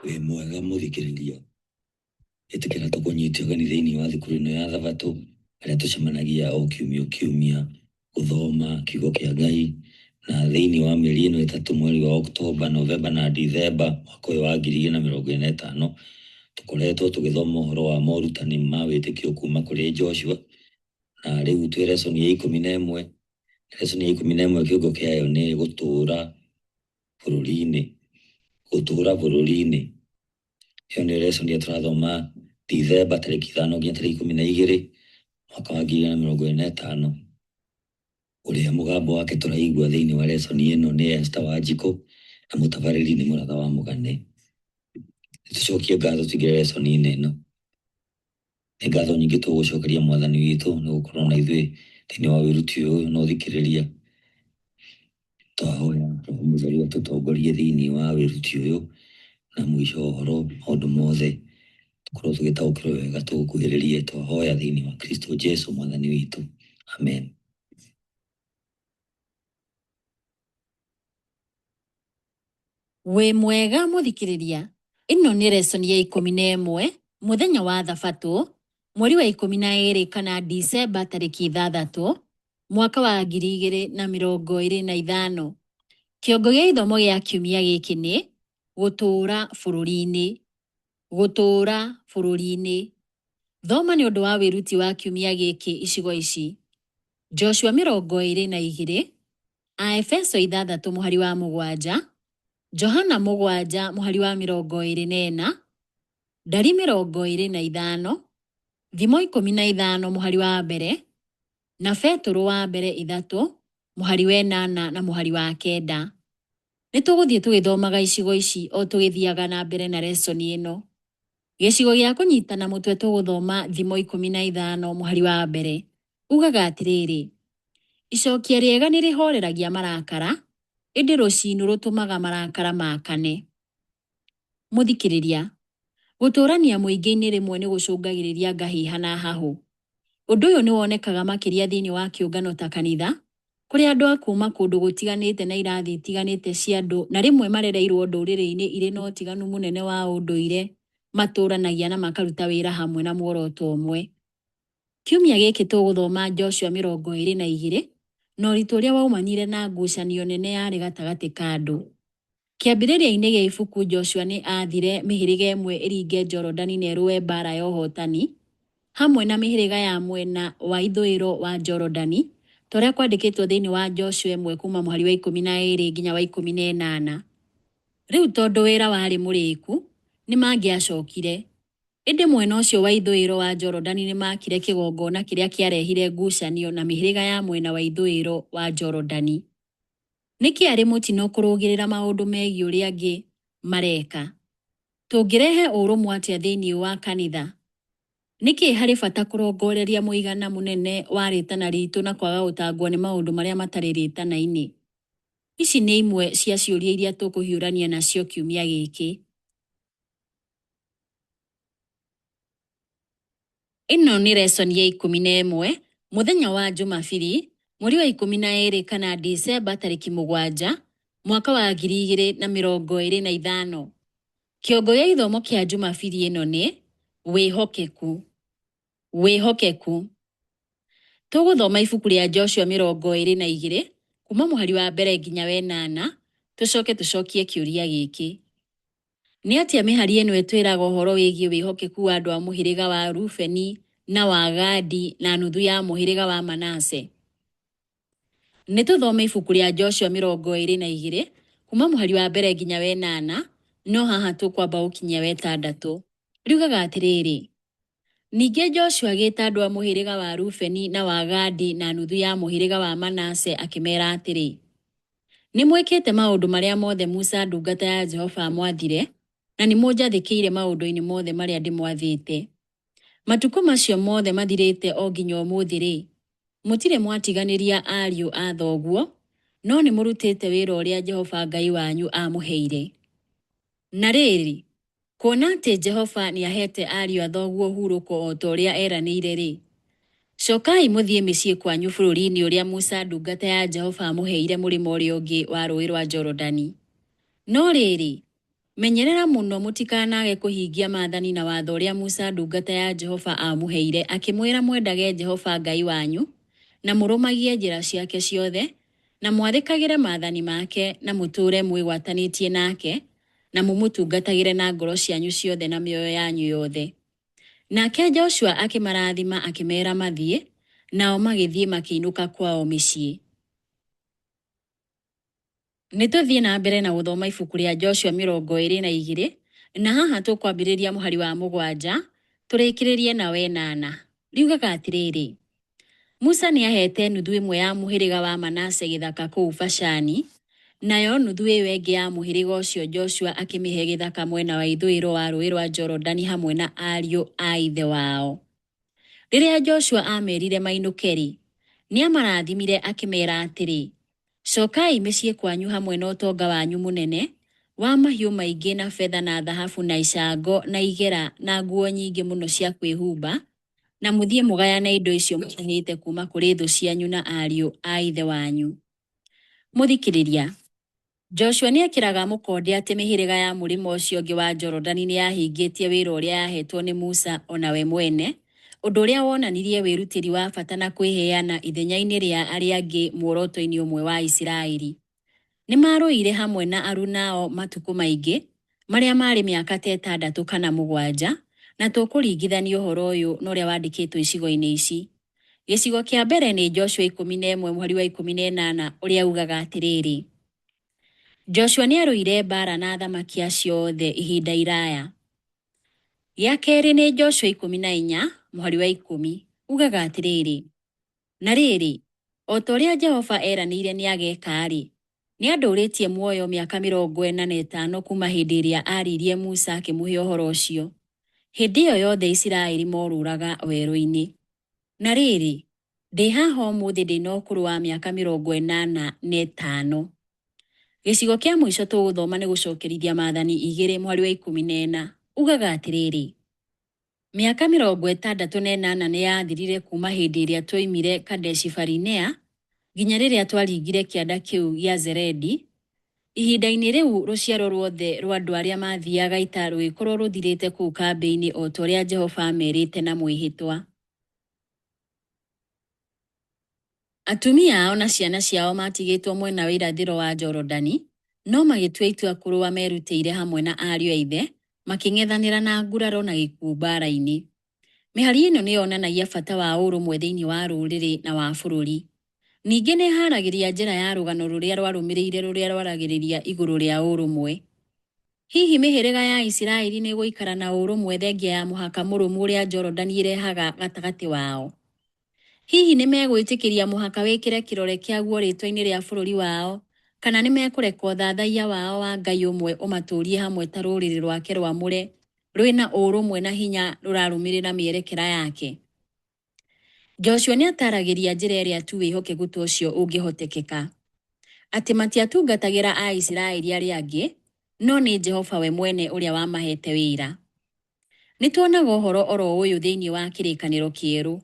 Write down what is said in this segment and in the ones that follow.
Wĩ mwega mũthikĩrĩria, ĩtĩkĩra tũkũnyite ũgeni thĩinĩ wa thukuru ĩno ya Thabatũ harĩa tũcemanagia o kiumia o kiumia gũthoma kiugo kĩa Ngai, na thĩinĩ wa mĩeri ĩno ĩtatũ, mweri wa Oktoba, Novemba na Dithemba mwaka ũyũ wa 2025, tũkoretwo tũgĩthoma ũhoro wa morutani ma wĩtĩkio kuma kũrĩ Joshua, na rĩu twĩ lesson ya 11. Lesson ya 11 kĩongo kĩayo nĩ gũtũũra bũrũri-inĩ, gũtũũra bũrũri-inĩ. Ĩyo nĩyo lesson ĩrĩa tũrathoma Dithemba tarĩki 5 nginya tarĩki 12 mwaka wa 2025. Ũrĩa mũgambo wake tũraigua thĩinĩ wa lesson ĩno nĩ Esther Wanjikũ na mũtabarĩri nĩ Mũratha wa Mũgane. Nĩtũcokie ngatho tũingĩre lesson-inĩ ĩno. Nĩ ngatho nyingĩ tũgũcokeria Mwathani witũ nĩ gũkorwo na ithuĩ thĩinĩ wa wĩruti ũyũ na ũthikĩrĩria. Twahoya Roho Mũtheru atũtongorie thĩinĩ wa wĩruti ũyũ na mũico wa ũhoro maũndũ mothe tũkorwo tũgĩtaũkĩrwo wega tũgũkuhĩrĩrie. Twahoya thĩinĩ wa Kristo Jesu Mwathani witũ. Amen. Wĩ mwega mũthikĩrĩria, ĩno nĩ lesson ya 11 mũthenya wa thabatũ mweri wa 12 kana Dicemba tarĩki 6 mwaka wa 2025. Kĩongo gĩa gĩthomo gĩa kiumia gĩkĩ nĩ gũtũũra bũrũri-inĩ. Gũtũũra bũrũri-inĩ. Thoma nĩ ũndũ wa wĩruti wa kiumia gĩkĩ icigo ici: Joshua 22, Aefeso 6 mũhari wa 7, Johana 7 mũhari wa 24, Ndari 25, Thimo 15 mũhari wa 1, na Betũrũ wa mbere 3 mũhari wa 8 na mũhari wa 9. Nĩ tũgũthiĩ tũgĩthomaga icigo ici o tũgĩthiaga na mbere na lesson ĩno. Gĩcigo gĩa kũnyitana mũtwe tũgũthoma Thimo 15 mũhari wa 1. Ugaga atĩrĩrĩ, Icokia rĩega nĩ rĩhooreragia marakara, ĩndĩ rũcinũ rũtũmaga marakara maakane. Mũthikĩrĩria, gũtũũrania mũingĩ-inĩ rĩmwe nĩ gũcũngagĩrĩria ngahĩha na hahũ. Ũndũ ũyũ nĩ wonekaga makĩria thĩinĩ wa kĩũngano ta kanitha, kũrĩa andũ a kuuma kũndũ gũtiganĩte na irathi itiganĩte cia andũ na rĩmwe marereirũo ndũrĩrĩ-inĩ irĩ na ũtiganu mũnene wa ũndũire matũũranagia na makaruta wĩra hamwe na muoroto ũmwe. Kiumia gĩkĩ tũgũthoma Joshua 22 na ũritũ ũrĩa waumanire na ngucanio nene yarĩ gatagatĩ ka andũ. Kĩambĩrĩria-inĩ gĩa ibuku Joshua nĩ aathire mĩhĩrĩga ĩmwe ĩringe Jorodani na ĩrũe mbaara ya ũhootani hamwe na mĩhĩrĩga ya mwena wa ithũĩro wa Jorodani, ta ũrĩa kwandĩkĩtwo thĩinĩ wa Joshua 1 kuuma mũhari wa 12 nginya wa 18. Rĩu tondũ wĩra warĩ mũrĩku, nĩ mangĩacokire. Ĩndĩ mwena ũcio wa ithũĩro wa Jorodani nĩ maakire kĩgongona kĩrĩa kĩarehire ngucanio na mĩhĩrĩga ya mwena wa ithũĩro wa Jorodani. Nĩkĩ arĩ mũtino kũrũgĩrĩra maũndũ megiĩ ũrĩa angĩ mareka? Tũngĩrehe ũrũmwe atĩa thĩinĩ wa kanitha? Nĩkĩ harĩ bata kũrongoreria mũigana mũnene wa rĩtana ritũ na kwaga gũtangwo nĩ maũndũ marĩa matarĩ rĩtana-inĩ? Ici nĩ imwe cia ciũria iria tũkũhiũrania nacio kiumia gĩkĩ. Ĩno nĩ lesson ya 11 mũthenya wa Jumabiri mweri wa 12 kana Dicemba tarĩki 7 mwaka wa 2025. Kĩongo gĩa gĩthomo kĩa Jumabiri ĩno nĩ wĩhokeku. Wĩhokeku. Tũgũthoma ibuku rĩa Joshua 22 kuma mũhari wa 1 nginya wa 8, tũcoke tũcokie kĩũria gĩkĩ. Nĩ atĩa mĩhari ĩno ĩtwĩraga ũhoro wĩgiĩ wĩhokeku wa andũ a mũhĩrĩga wa Rubeni na wa Gadi na nuthu ya mũhĩrĩga wa Manase? Nĩ tũthome ibuku rĩa Joshua 22 kuma mũhari wa 1 nginya wa 8, no haha tũkwamba gũkinyia wa 6. Riugaga atĩrĩrĩ, Ningĩ Joshua agĩĩta andũ a mũhĩrĩga wa Rubeni na wa Gadi na nuthu ya mũhĩrĩga wa Manase akĩmeera atĩrĩ, Nĩ mwĩkĩte maũndũ marĩa mothe Musa ndungata ya Jehova aamwathire, na nĩ mũnjathĩkĩire maũndũ-inĩ mothe marĩa ndĩmwathĩte. Matukũ macio mothe mathirĩte o nginya ũmũthĩ-rĩ, mũtirĩ mwatiganĩria ariũ a thoguo, no nĩ mũrutĩte wĩra ũrĩa Jehova Ngai wanyu aamũheire. Na rĩrĩ, kuona atĩ Jehova nĩaheete ariũ a thoguo ũhurũko o ta ũrĩa eranĩire-rĩ, cokai mũthiĩ mĩciĩ kwanyu bũrũri-inĩ ũrĩa Musa ndungata ya Jehova aamũheire mũrĩmo ũrĩa ũngĩ wa Rũũĩ rwa Jorodani. No rĩrĩ, Menyerera mũno mũtikanage kũhingia maathani na watho ũrĩa Musa ndungata ya Jehova aamũheire akĩmwĩra mwendage Jehova Ngai wanyu, na mũrũmagie njĩra ciake ciothe, na mwathĩkagĩre maathani make, na mũtũũre mwĩgwatanĩtie nake, na mũmũtungatagĩre na ngoro cianyu ciothe na mĩoyo yanyu yothe. Nake Joshua akĩmarathima akĩmeera mathiĩ, nao magĩthiĩ makĩinũka kwao mĩciĩ. Nĩ tũthiĩ na mbere na gũthoma ibuku rĩa Joshua 22, na haha tũkwambĩrĩria mũhari wa 7 tũrĩkĩrĩrie na 8. Riugaga atĩrĩrĩ, Musa nĩ aheete nuthu ĩmwe ya mũhĩrĩga wa Manase gĩthaka kũu Bashani, nayo nuthu ĩyo ĩngĩ ya mũhĩrĩga ũcio Joshua akĩmĩhe gĩthaka mwena wa ithũĩro wa rũũĩ rwa Jorodani hamwe na ariũ a ithe wao. Rĩrĩa Joshua aameerire mainũke-rĩ, nĩamarathimire akĩmeera atĩrĩ, Cookai mĩciĩ kwanyu hamwe na ũtonga wanyu mũnene, wa mahiũ maingĩ na betha na thahabu na icango na igera na nguo nyingĩ mũno cia kwĩhumba, na mũthiĩ mũgayane indo icio mũtahĩte kuuma kũrĩ thũ cianyu na ariũ a ithe wanyu. Mũthikĩrĩria, Joshua nĩ ekĩraga mũkonde atĩ mĩhĩrĩga ya mũrĩmo ũcio ũngĩ wa Jorodani nĩ yahingĩtie wĩra ũrĩa yahetwo nĩ Musa o na we mwene, ũndũ ũrĩa wonanirie wĩrutĩri wa bata na kwĩheana ithenya-inĩ rĩa arĩa angĩ muoroto-inĩ ũmwe wa Isiraeli. Nĩ maarũire hamwe na arunao matukũ maingĩ, marĩa maarĩ mĩaka ta 6 kana 7, na tũkũringithania ũhoro ũyũ na ũrĩa wandĩkĩtwo icigo-inĩ ici. Gĩcigo kĩa mbere nĩ Joshua 11 mũhari wa 18 ũrĩa ugaga atĩrĩrĩ, Joshua nĩ arũire mbaara na athamaki acio othe ihinda iraya. Gĩa kerĩ nĩ Joshua 14 mũhari wa 10 ugaga atĩrĩrĩ, Na rĩrĩ, o ta ũrĩa Jehova eranĩire nĩageka-rĩ, nĩandũũrĩtie muoyo mĩaka 45 kuuma hĩndĩ ĩrĩa aaririe Musa akĩmũhe ũhoro ũcio. Hĩndĩ ĩyo yothe Isiraeli morũũraga werũ-inĩ. Na rĩrĩ, ndĩ haha ũmũthĩ ndĩ na ũkũrũ wa mĩaka 85. Gĩcigo kĩa mũico tũgũthoma nĩ gũcokerithia maathani 2 mũhari wa 14 ugaga atĩrĩrĩ, Mĩaka 68 nĩ yathirire kuuma hĩndĩ ĩrĩa twoimire Kadeshi-Barinea nginya rĩrĩa twaringire kĩanda kĩu gĩa Zeredi. Ihinda-inĩ rĩu rũciaro ruothe rwa andũ arĩa maathiaga ita rũgĩkorũo rũthirĩte kũu kambĩ-inĩ o ta ũrĩa Jehova aamerĩte na mwĩhĩtwa. Atumia ao na ciana ciao maatigĩtwo mwena wa irathĩro wa Jorodani, no magĩtua itua kũrũa merutĩire hamwe na ariũ a ithe, makĩng'ethanĩra na nguraro na gĩkuũ mbaara-inĩ. Mĩhari ĩno nĩ yonanagia bata wa ũrũmwe thĩinĩ wa rũrĩrĩ na wa bũrũri. Ningĩ nĩ ĩhaaragĩria njĩra ya rũgano rũrĩa rwarũmĩrĩire rũrĩa rwaragĩrĩria igũrũ rĩa ũrũmwe. Hihi mĩhĩrĩga ya Isiraeli nĩ ĩgũikara na ũrũmwe thengia ya mũhaka mũrũmu ũrĩa Jorodani ĩrehaga gatagatĩ wao? Hihi nĩ megwĩtĩkĩria mũhaka wĩkĩre kĩrore kĩaguo rĩĩtwa-inĩ rĩa bũrũri wao, kana nĩ mekũreka ũthathaiya wao wa Ngai ũmwe ũmatũũrie hamwe ta rũrĩrĩ rwake rwamũre rwĩna ũrũmwe na hinya rũrarũmĩrĩra mĩerekera yake? Joshua nĩ ataaragĩria njĩra ĩrĩa tu wĩhokeku ta ũcio ũngĩhotekeka, atĩ matiatungatagĩra Aisiraeli arĩa angĩ, no nĩ Jehova we mwene ũrĩa wamaheete wĩra. Nĩ tuonaga ũhoro oro ũyũ thĩinĩ wa Kĩrĩkanĩro Kĩerũ.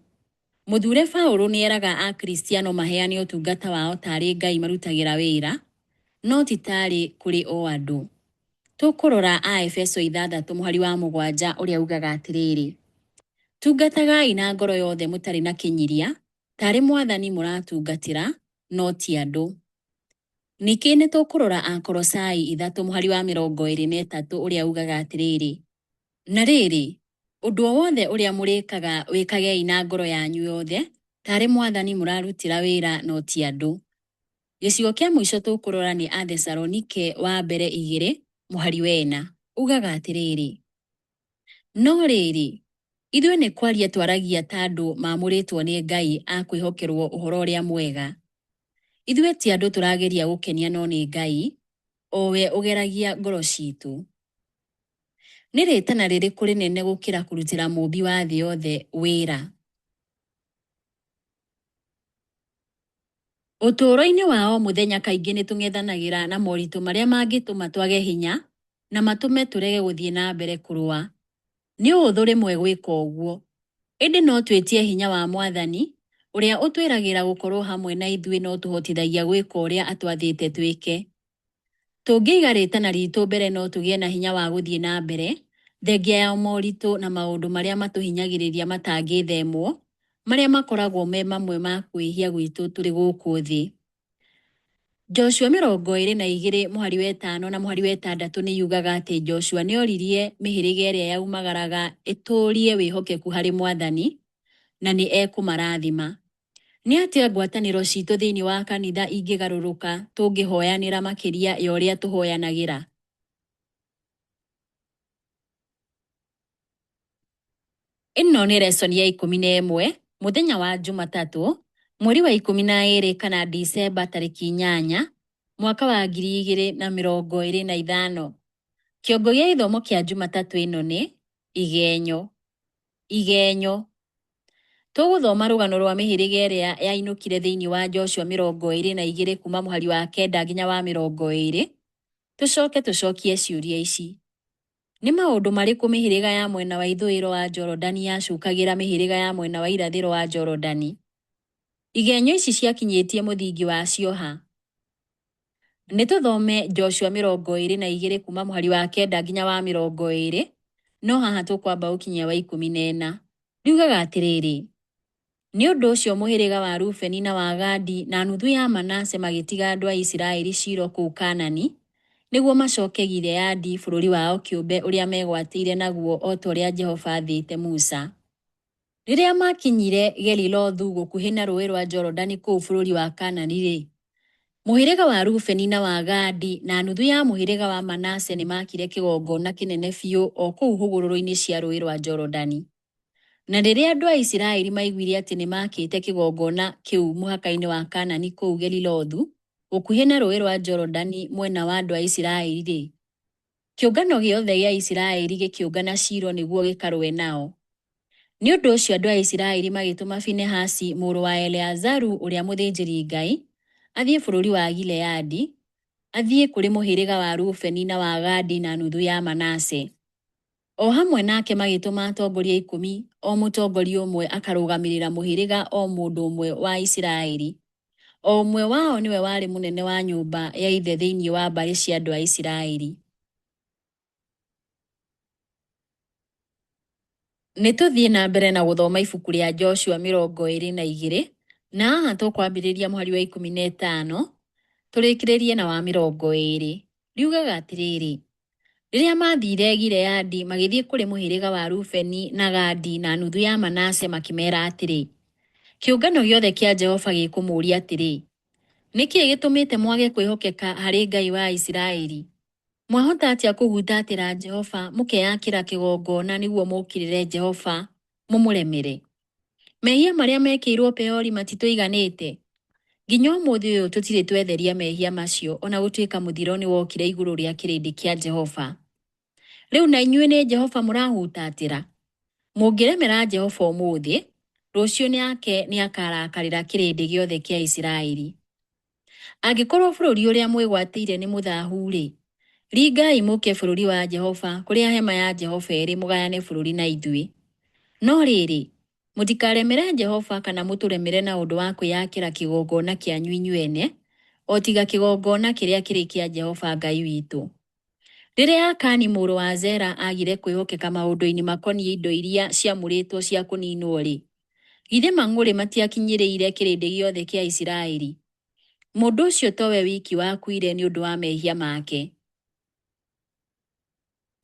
Mũthure Paulo nĩ eraga Akristiano maheane ũtungata wao tarĩ Ngai marutagĩra wĩra, no ti tarĩ kũrĩ o andũ. Tũkũrora Aefeso 6 mũhari wa 7 ũrĩa ugaga atĩrĩrĩ, Tungatagai na ngoro yothe mũtarĩ na kĩnyiria, tarĩ Mwathani mũratungatĩra, no ti andũ. Ningĩ nĩ tũkũrora Akolosai 3 mũhari wa 23 ũrĩa ugaga atĩrĩrĩ, Na rĩrĩ, ũndũ o wothe ũrĩa mũrĩkaga wĩkagei na ngoro yanyu yothe, tarĩ Mwathani mũrarutĩra wĩra no ti andũ. Gĩcigo kĩa mũico tũkũrora nĩ Athesalonike wa mbere 2 mũhari wa 4 ugaga atĩrĩrĩ, No rĩrĩ, ithuĩ nĩ kwaria twaragia ta andũ maamũrĩtwo nĩ Ngai a kwĩhokerũo ũhoro ũrĩa mwega. Ithuĩ ti andũ tũrageria gũkenia no nĩ Ngai, o we ũgeragia ngoro ciitũ. Nĩ rĩĩtana rĩrĩkũ rĩnene gũkĩra kũrutĩra Mũũmbi wa thĩ yothe wĩra? Ũtũũro-inĩ wa o mũthenya kaingĩ nĩ tũng'ethanagĩra na moritũ marĩa mangĩtũma twage hinya na matũme tũrege gũthiĩ na mbere kũrũa. Nĩ ũhũthũ rĩmwe gwĩka ũguo. Ĩndĩ no twĩtie hinya wa Mwathani, ũrĩa ũtwĩragĩra gũkorũo hamwe na ithuĩ na ũtũhotithagia gwĩka ũrĩa atwathĩte twĩke. Tũngĩiga rĩtana ritũ mbere no tũgĩe na hinya wa gũthiĩ na mbere, thengia ya moritũ na maũndũ marĩa matũhinyagĩrĩria matangĩthemwo, marĩa makoragwo me mamwe ma kwĩhia gwitũ tũrĩ gũkũ thĩ. Joshua 22 mũhari wa 5 na mũhari wa 6 nĩ yugaga atĩ Joshua nĩ oririe mĩhĩrĩga ĩrĩa yaumagaraga ĩtũũrie wĩhokeku harĩ Mwathani na nĩ ekũmarathima. Nĩ atĩa ngwatanĩro citũ thĩinĩ wa kanitha ingĩgarũrũka tũngĩhoyanĩra makĩria ya ũrĩa tũhoyanagĩra? Ĩno nĩ lesson ya 11 mũthenya wa Jumatatũ mweri wa 12 kana Dicemba tarĩki 8 mwaka wa 2025. Kĩongo gĩa gĩthomo kĩa Jumatatũ ĩno nĩ igenyo. Igenyo. Tũgũthoma rũgano rwa mĩhĩrĩga ĩrĩa yainũkire thĩinĩ wa Joshua 22 kuma mũhari wa 9 nginya wa 20. Tũcoke tũcokie ciũria ici. Nĩ maũndũ marĩkũ mĩhĩrĩga ya mwena wa ithũĩro wa Jorodani yacukagĩra mĩhĩrĩga ya mwena wa irathĩro wa Jorodani? Igenyo ici ciakinyĩtie mũthingi wacio ha? Nĩ tũthome Joshua 22 kuma mũhari wa 9 nginya wa 20, no haha tũkwamba gũkinyia wa 14. Riugaga atĩrĩrĩ, nĩ ũndũ ũcio mũhĩrĩga wa Rubeni na wa Gadi na nuthu ya Manase magĩtiga andũ a Isiraeli Shilo kũu Kaanani, nĩguo macoke Gileadi bũrũri wao kĩũmbe ũrĩa megwatĩire naguo o ta ũrĩa Jehova aathĩte Musa. Rĩrĩa maakinyire Gelilothu gũkuhĩ na rũũĩ rwa Jorodani kũu bũrũri wa Kaanani-rĩ, mũhĩrĩga wa Rubeni na wa Gadi na nuthu ya mũhĩrĩga wa Manase nĩmaakire kĩgongona kĩnene biũ o kũu hũgũrũrũ-inĩ cia rũũĩ rwa Jorodani. Na rĩrĩa andũ a Isiraeli maiguire atĩ nĩmaakĩte kĩgongona kĩu mũhaka-inĩ wa Kaanani kũu Gelilothu gũkuhĩ na rũũĩ rwa Jorodani mwena wa andũ a Isiraeli-rĩ, kĩũngano gĩothe gĩa Isiraeli gĩkĩũngana Shilo nĩguo gĩkarũe nao. Nĩ ũndũ ũcio andũ a Isiraeli magĩtũma Finehasi mũrũ wa Eleazaru ũrĩa mũthĩnjĩri-Ngai athiĩ bũrũri wa Gileadi, athiĩ kũrĩ mũhĩrĩga wa Rubeni na wa Gadi na nuthu ya Manase. O hamwe nake magĩtũma atongoria 10, o mũtongoria ũmwe akarũgamĩrĩra mũhĩrĩga o mũndũ ũmwe wa Isiraeli. O ũmwe wao nĩwe warĩ mũnene wa nyũmba ya ithe thĩinĩ wa mbarĩ cia andũ a Isiraeli. Nĩ tũthiĩ na mbere na gũthoma ibuku rĩa Joshua 22, na haha tũkwambĩrĩria mũhari wa 15 tũrĩkĩrĩrie na wa 20. Riugaga atĩrĩrĩ, rĩrĩa maathiire Gileadi magĩthiĩ kũrĩ mũhĩrĩga wa Rubeni na Gadi na nuthu ya Manase makĩmeera atĩrĩ, kĩũngano gĩothe kĩa Jehova gĩkũmũũria atĩrĩ, nĩ kĩĩ gĩtũmĩte mwage kwĩhokeka harĩ Ngai wa Isiraeli? Mwahota atĩa kũhutatĩra Jehova mũkeyakĩra kĩgongona nĩguo mũũkĩrĩre Jehova mũmũremere? Mehia marĩa mekĩirwo Peori matitũiganĩte? Nginya ũmũthĩ ũyũ tũtirĩ twetheria mehia macio o na gũtuĩka mũthiro nĩwokire igũrũ rĩa kĩrĩndĩ kĩa Jehova. Rĩu na inyuĩ nĩ Jehova mũrahutatĩra? Mũngĩremera Jehova ũmũthĩ, rũciũ nake nĩakarakarĩra kĩrĩndĩ gĩothe kĩa Isiraeli. Angĩkorwo bũrũri ũrĩa mwĩgwatĩire nĩ mũthaahu-rĩ, ringai mũke bũrũri wa Jehova kũrĩa hema ya Jehova ĩrĩ mũgayane bũrũri na ithuĩ. No rĩrĩ, mũtikaremere Jehova kana mũtũremere na ũndũ wa kwĩyakĩra kĩgongona kĩanyu inyuĩ ene, o tiga kĩgongona kĩrĩa kĩrĩ kĩa Jehova Ngai witũ. Rĩrĩa Akani mũrũ wa Zera aagire kwĩhokeka maũndũ-inĩ makoniĩ indo iria ciamũrĩtwo cia kũniinwo-rĩ, githĩ mang'ũrĩ matiakinyĩrĩire kĩrĩndĩ gĩothe kĩa Isiraeli? Mũndũ ũcio towe wiki wakuire nĩ ũndũ wa mehia make.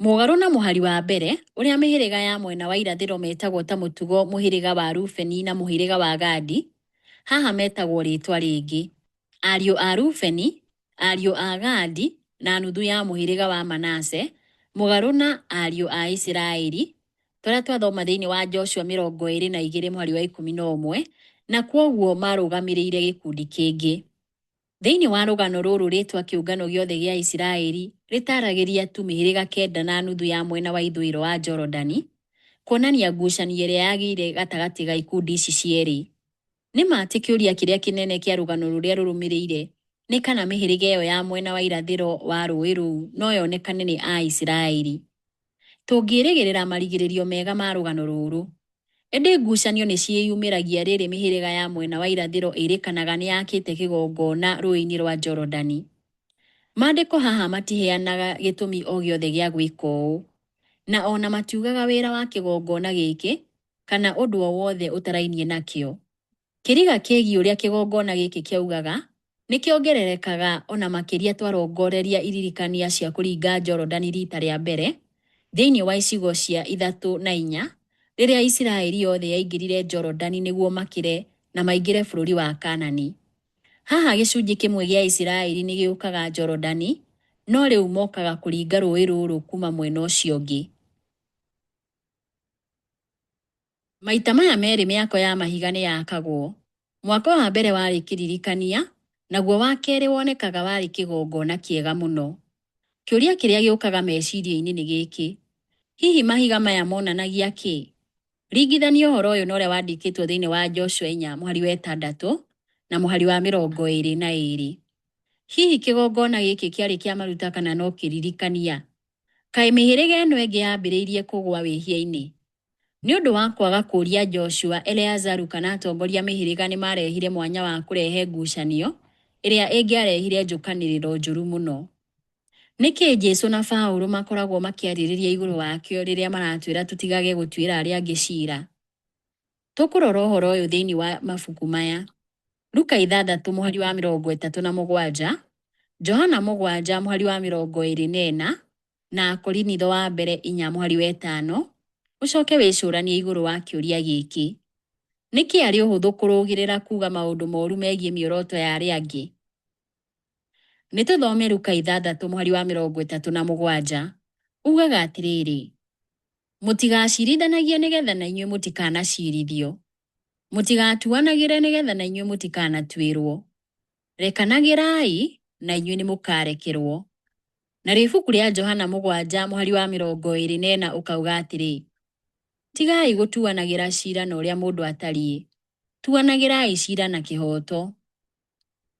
Mũgarũ na mũhari wa mbere, ũrĩa mĩhĩrĩga ya mwena wa irathĩro metagwo ta mũtugo mũhĩrĩga wa Rubeni na mũhĩrĩga wa Gadi, haha metagwo rĩtwa rĩngĩ. Ariũ a Rubeni, ariũ a Gadi, na nuthu ya mũhĩrĩga wa Manase, mũgarũ na ariũ a Isiraeli, tũrĩa twathoma thĩinĩ wa Joshua 22 mũhari wa 11, na kwoguo marũgamĩrĩire gĩkundi kĩngĩ. Thĩinĩ wa rũgano rũrũ rĩtwa kĩũngano gĩothe gĩa Isiraeli rĩtaragĩria tu mĩhĩrĩga 9 na nuthu ya mwena wa ithũĩro wa Jorodani, kuonania ngucanio ĩrĩa yagĩire gatagatĩ ga ikundi ici cierĩ. Nĩ ma atĩ kĩũria kĩrĩa kĩnene kĩa rũgano rũrĩa rũrũmĩrĩire nĩ kana mĩhĩrĩga ĩyo ya mwena wa irathĩro wa rũũĩ rũu no yonekane nĩ Aisiraeli. Tũngĩrĩgĩrĩra marigĩrĩrio mega ma rũgano rũrũ. Ĩndĩ ngucanio nĩ ciĩyumĩragia rĩrĩ mĩhĩrĩga ya mwena wa irathĩro ĩrĩkanaga nĩ yakĩte kĩgongona rũũĩ-inĩ rwa Jorodani. Maandĩko haha matiheanaga gĩtũmi o gĩothe gĩa gwĩka ũũ, na o na matiugaga wĩra wa kĩgongona gĩkĩ kana ũndũ o wothe ũtarainie nakĩo. Kĩriga kĩgiĩ ũrĩa kĩgongona gĩkĩ kĩaugaga nĩ kĩongererekaga o na makĩria twarongoreria iririkania cia kũringa Jorodani riita rĩa mbere thĩinĩ wa icigo cia 3 na 4, rĩrĩa Isiraeli yothe yaingĩrire Jorodani nĩguo makĩre na maingĩre bũrũri wa Kaanani. Haha gĩcunjĩ kĩmwe gĩa Isiraeli nĩ gĩũkaga Jorodani, no rĩu mokaga kũringa rũũĩ rũrũ kuuma mwena ũcio ũngĩ. Maita maya merĩ mĩako ya mahiga nĩ yaakagwo. Mwako wa mbere warĩ kĩririkania, naguo wa kerĩ wonekaga warĩ kĩgongona kĩega mũno. Kĩũria kĩrĩa gĩũkaga meciria-inĩ nĩ gĩkĩ, Hihi mahiga maya monanagia kĩĩ? Ringithania ũhoro ũyũ na ũrĩa wandĩkĩtwo thĩinĩ wa Joshua 4 mũhari wa 6 na mũhari wa 22. Hihi kĩgongona gĩkĩ kĩarĩ kĩa maruta kana no kĩririkania? Kaĩ mĩhĩrĩga ĩno ĩngĩ yambĩrĩirie kũgũa wĩhia-inĩ? Nĩ ũndũ wa kwaga kũũria Joshua, Eleazaru kana atongoria a mĩhĩrĩga nĩ maarehire mwanya wa kũrehe ngucanio ĩrĩa ĩngĩarehire njũkanĩrĩro njũru mũno. Nĩ kĩĩ Jesu na Paulo makoragwo makĩarĩrĩria igũrũ wakĩo rĩrĩa maratwĩra tũtigage gũtuĩra arĩa angĩ cira? Tũkũrora ũhoro ũyũ thĩinĩ wa mabuku maya: Luka 6 mũhari wa 37, Johana 7 mũhari wa 24, na Akorinitho wa mbere 4 mũhari wa 5, ũcoke wĩcũranie igũrũ wa kĩũria gĩkĩ: Nĩkĩ arĩ ũhũthũ kũrũgĩrĩra kuuga maũndũ moru megiĩ mĩoroto ya arĩa angĩ? Nĩ tũthome Luka 6 mũhari wa 37. Ugaga atĩrĩrĩ, Mũtigaciirithanagie nĩgetha na inyuĩ mũtikanaciirithio. Mũtigatuanagĩre nĩgetha na inyuĩ mũtikanatuĩrũo. Rekanagĩrai, na inyuĩ nĩ mũkaarekerũo. Narĩo ibuku rĩa Johana 7 mũhari wa 24 ũkauga atĩrĩ, Tigai gũtuanagĩra ciira na ũrĩa mũndũ atariĩ, tuanagĩrai ciira na kĩhooto.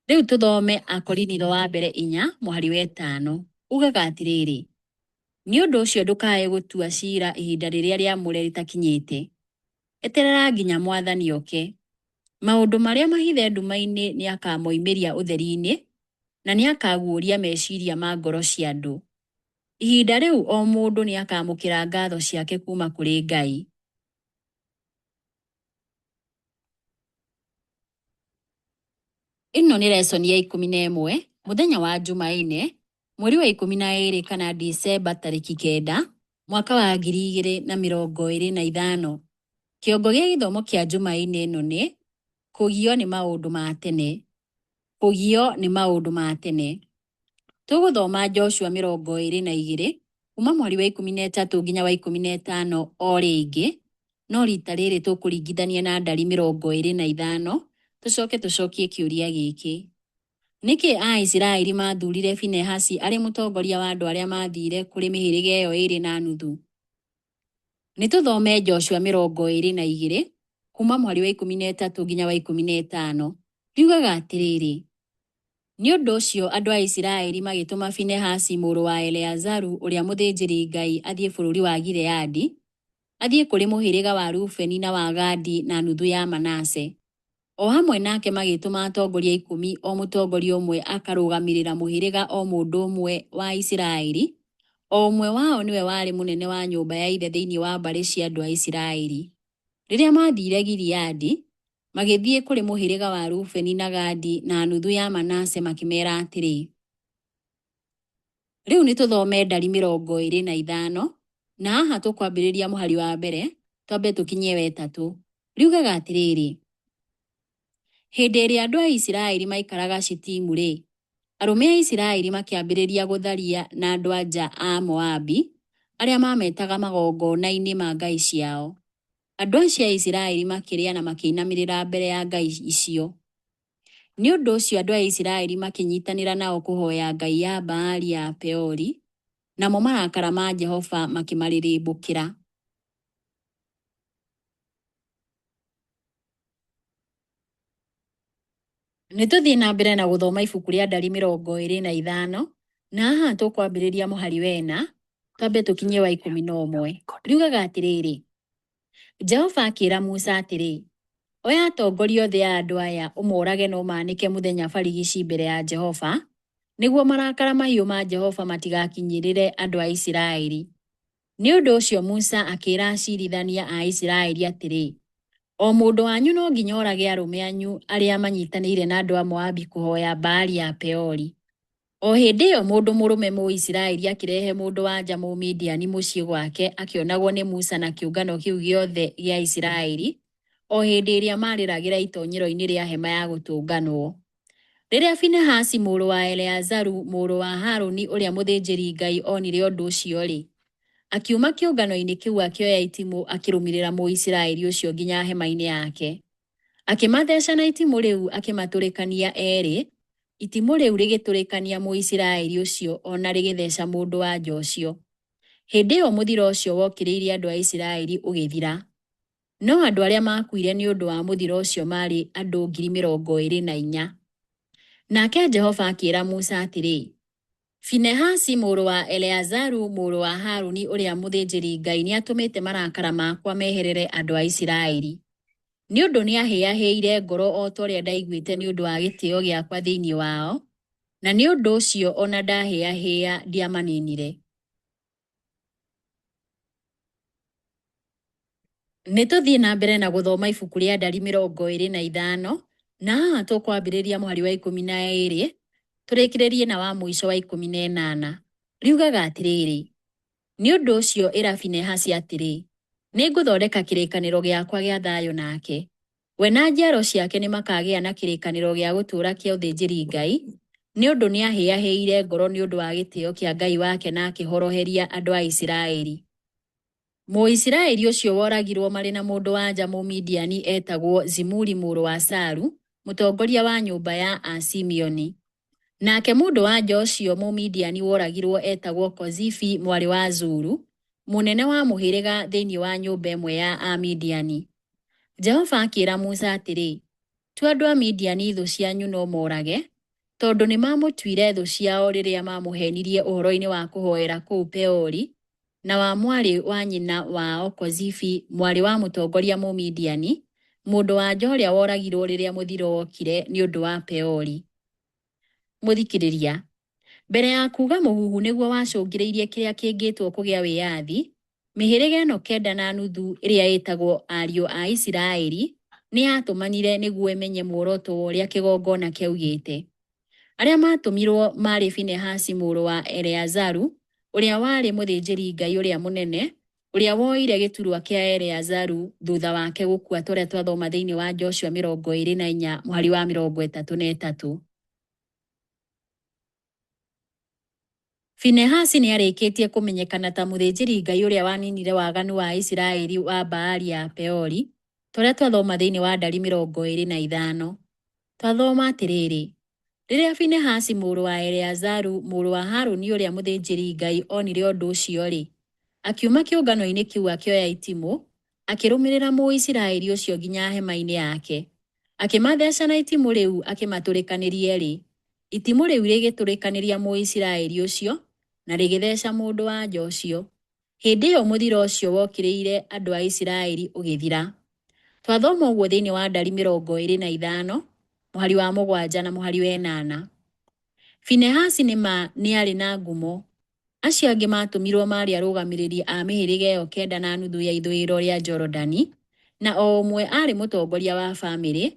Rĩu tũthome Akorinitho wa mbere 4 mũhari wa 5. Ugaga atĩrĩrĩ, Nĩ ũndũ ũcio ndũkae gũtua ciira ihinda rĩrĩa rĩamũre rĩtakinyĩte. Eterera nginya Mwathani oke. Maũndũ marĩa mahithe nduma-inĩ nĩakamoimĩria ũtheri-inĩ, na nĩakaguũria meciria ma ngoro cia andũ. Ihinda rĩu o mũndũ nĩakamũkĩra ngaatho ciake kuuma kũrĩ Ngai. Ĩno nĩ lesson ya 11, mũthenya wa Jumaine, mweri wa 12 kana Dicemba tarĩki 9, mwaka wa 2025. Kĩongo gĩa gĩthomo kĩa Jumaine ĩno nĩ kũgio nĩ maũndũ ma tene. Kũgio nĩ maũndũ ma tene. Tũgũthoma Joshua 22 kuma mweri wa 13 nginya wa 15 o rĩngĩ, no rita rĩrĩ tũkũringithania na Ndari 25, tũcoke tũcokie kĩũria gĩkĩ. Nĩkĩ Aisiraeli maathurire Finehasi arĩ mũtongoria wa andũ arĩa maathire kũrĩ mĩhĩrĩga ĩyo ĩĩrĩ na nuthu? Nĩ tũthome Joshua 22 kuma mũhari wa 13 nginya wa 15. Riugaga atĩrĩrĩ, Nĩ ũndũ ũcio andũ a Isiraeli magĩtũma Finehasi mũrũ wa Eleazaru ũrĩa mũthĩnjĩri-Ngai athiĩ bũrũri wa Gileadi, athiĩ kũrĩ mũhĩrĩga wa Rubeni na wa Gadi na nuthu ya Manase. O hamwe nake magĩtũma atongoria 10, o mũtongoria ũmwe akarũgamĩrĩra mũhĩrĩga o mũndũ ũmwe wa Isiraeli, o ũmwe wao nĩwe warĩ mũnene wa nyũmba ya ithe thĩinĩ wa mbarĩ cia andũ a Isiraeli. Rĩrĩa maathiire Gileadi, magĩthiĩ kũrĩ mũhĩrĩga wa Rubeni na Gadi na nuthu ya Manase makĩmeera atĩrĩ, Rĩu nĩ tũthome Ndari 25, na haha tũkwambĩrĩria mũhari wa mbere twambe tũkinyie wa ĩtatũ. Riugaga atĩrĩrĩ, Hĩndĩ ĩrĩa andũ a Isiraeli maikaraga Shitimu-rĩ, arũme a Isiraeli makĩambĩrĩria gũtharia na andũ-a-nja a Moabi arĩa maametaga magongona-inĩ ma ngai ciao. Andũ acio a Isiraeli makĩrĩa na makĩinamĩrĩra mbere ya ngai icio. Nĩ ũndũ ũcio andũ a Isiraeli makĩnyitanĩra nao kũhoya ngai ya Baali ya Peori, namo marakara ma Jehova makĩmarĩrĩmbũkĩra. Nĩ tũthiĩ na mbere na gũthoma ibuku rĩa Ndari 25, na haha tũkwambĩrĩria mũhari wa 4, twambe tũkinyie wa 11. Riugaga atĩrĩrĩ, Jehova akĩra Musa atĩrĩ, Oya atongoria othe a andũ aya ũmorage na ũmaanĩke mũthenya barigici mbere ya Jehova, nĩguo marakara mahiũ ma Jehova matigakinyĩrĩre andũ a Isiraeli. Nĩ ũndũ ũcio Musa akĩĩra aciirithania a Isiraeli atĩrĩ, O mũndũ wanyu no nginya orage arũme anyu arĩa manyitanĩire na andũ a Moabi kũhoya Baali ya Peori. O hĩndĩ ĩyo mũndũ mũrũme Mũisiraeli akĩrehe mũndũ-wa-nja Mũmidiani mũciĩ gwake akĩonagwo nĩ Musa na kĩũngano kĩu gĩothe gĩa Isiraeli, o hĩndĩ ĩrĩa maarĩragĩra itonyero-inĩ rĩa hema ya gũtũnganwo. Rĩrĩa Finehasi mũrũ wa Eleazaru mũrũ wa Harũni ũrĩa mũthĩnjĩri-Ngai onire ũndũ ũcio-rĩ, akiuma kĩũngano-inĩ kĩu akĩoya itimũ akĩrũmĩrĩra Mũisiraeli ũcio nginya hema-inĩ yake. Akĩmatheca na itimũ rĩu akĩmatũrĩkania eerĩ, itimũ rĩu rĩgĩtũrĩkania Mũisiraeli ũcio o na rĩgĩtheca mũndũ-wa-nja ũcio. Hĩndĩ ĩyo mũthiro ũcio wokĩrĩire andũ a Isiraeli ũgĩthira. No andũ arĩa maakuire nĩ ũndũ wa mũthiro ũcio maarĩ andũ 24,000. Nake Jehova akĩĩra Musa atĩrĩ, Finehasi mũrũ wa Eleazaru mũrũ wa Harũni ũrĩa mũthĩnjĩri-Ngai nĩatũmĩte marakara makwa meherere andũ a Isiraeli. Nĩ ũndũ nĩahĩahĩire ngoro o ta ũrĩa ndaiguĩte nĩ ũndũ wa gĩtĩĩo gĩakwa thĩinĩ wao, na nĩ ũndũ ũcio o na ndahĩahĩa ndiamaninire. Nĩ tũthiĩ na mbere na gũthoma ibuku rĩa Ndari 25, na haha tũkwambĩrĩria mũhari wa 12 tũrĩkĩrĩrie na wa mũico wa 18. Riugaga atĩrĩrĩ, Nĩ ũndũ ũcio ĩra Finehasi atĩrĩ, 'Nĩngũthondeka kĩrĩkanĩro gĩakwa gĩa thayũ nake. We na njiaro ciake nĩmakagĩa na kĩrĩkanĩro gĩa gũtũũra kĩa ũthĩnjĩri-Ngai, nĩ ũndũ nĩahĩahĩire ngoro nĩ ũndũ wa gĩtĩĩo kĩa Ngai wake na akĩhoroheria andũ a Isiraeli. Mũisiraeli ũcio woragirwo marĩ na mũndũ-wa-nja Mũmidiani eetagwo Zimuri mũrũ wa Salu, mũtongoria wa nyũmba ya Asimeoni. Nake mũndũ-wa-nja ũcio Mũmidiani woragirwo eetagwo Kozibi mwarĩ wa Zuru, mũnene wa mũhĩrĩga thĩinĩ wa nyũmba ĩmwe ya Amidiani. Jehova akĩĩra Musa atĩrĩ, Tua andũ a Midiani thũ cianyu na ũmoorage, tondũ nĩmamũtuire thũ ciao rĩrĩa maamũheenirie ũhoro-inĩ wa kũhoera kũu Peori, na wa mwarĩ wa nyina wao Kozibi, mwarĩ wa mũtongoria Mũmidiani, mũndũ-wa-nja ũrĩa woragirwo rĩrĩa mũthiro wokire nĩ ũndũ wa Peori. Mũthikĩrĩria, mbere ya kuuga mũhuhu nĩguo wacũngĩrĩirie kĩrĩa kĩngĩtwo kũgĩa wĩyathi, mĩhĩrĩga ĩno 9.5 ĩrĩa ĩtagwo ariũ a Isiraeli nĩ yatũmanire nĩguo ĩmenye muoroto wa ũrĩa kĩgongona kĩaugĩte. Arĩa maatũmirwo maarĩ Finehasi mũrũ wa Eleazaru, ũrĩa warĩ mũthĩnjĩri-Ngai ũrĩa mũnene, ũrĩa woire gĩturwa kĩa Eleazaru thutha wake gũkua ta ũrĩa twathoma thĩinĩ wa Joshua 24 mũhari wa 33. Finehasi nĩarĩkĩtie kũmenyekana ta mũthĩnjĩri-Ngai ũrĩa waninire waganu wa Isiraeli wa Baali ya Peori, ta ũrĩa twathoma thĩinĩ wa Ndari 25. Twathoma atĩrĩrĩ, Rĩrĩa Finehasi mũrũ wa Eleazaru mũrũ wa Harũni ũrĩa mũthĩnjĩri-Ngai onire ũndũ ũcio-rĩ, akiuma kĩũngano-inĩ kĩu akĩoya itimũ, akĩrũmĩrĩra Mũisiraeli ũcio nginya hema-inĩ yake. Akĩmatheca na itimũ rĩu akĩmatũrĩkanĩria eerĩ. Itimũ rĩu rĩgĩtũrĩkanĩria Mũisiraeli ũcio na rĩgĩtheca mũndũ-wa-nja ũcio. Hĩndĩ ĩyo mũthiro ũcio wokĩrĩire andũ a Isiraeli ũgĩthira. Twathoma ũguo thĩinĩ wa Ndari 25 mũhari wa 7 na mũhari wa 8. Finehasi nĩ ma nĩ aarĩ na ngumo. Acio angĩ maatũmirwo maarĩ arũgamĩrĩri a mĩhĩrĩga ĩyo 9.5 ya ithũĩro rĩa Jorodani, na o ũmwe aarĩ mũtongoria wa famĩlĩ,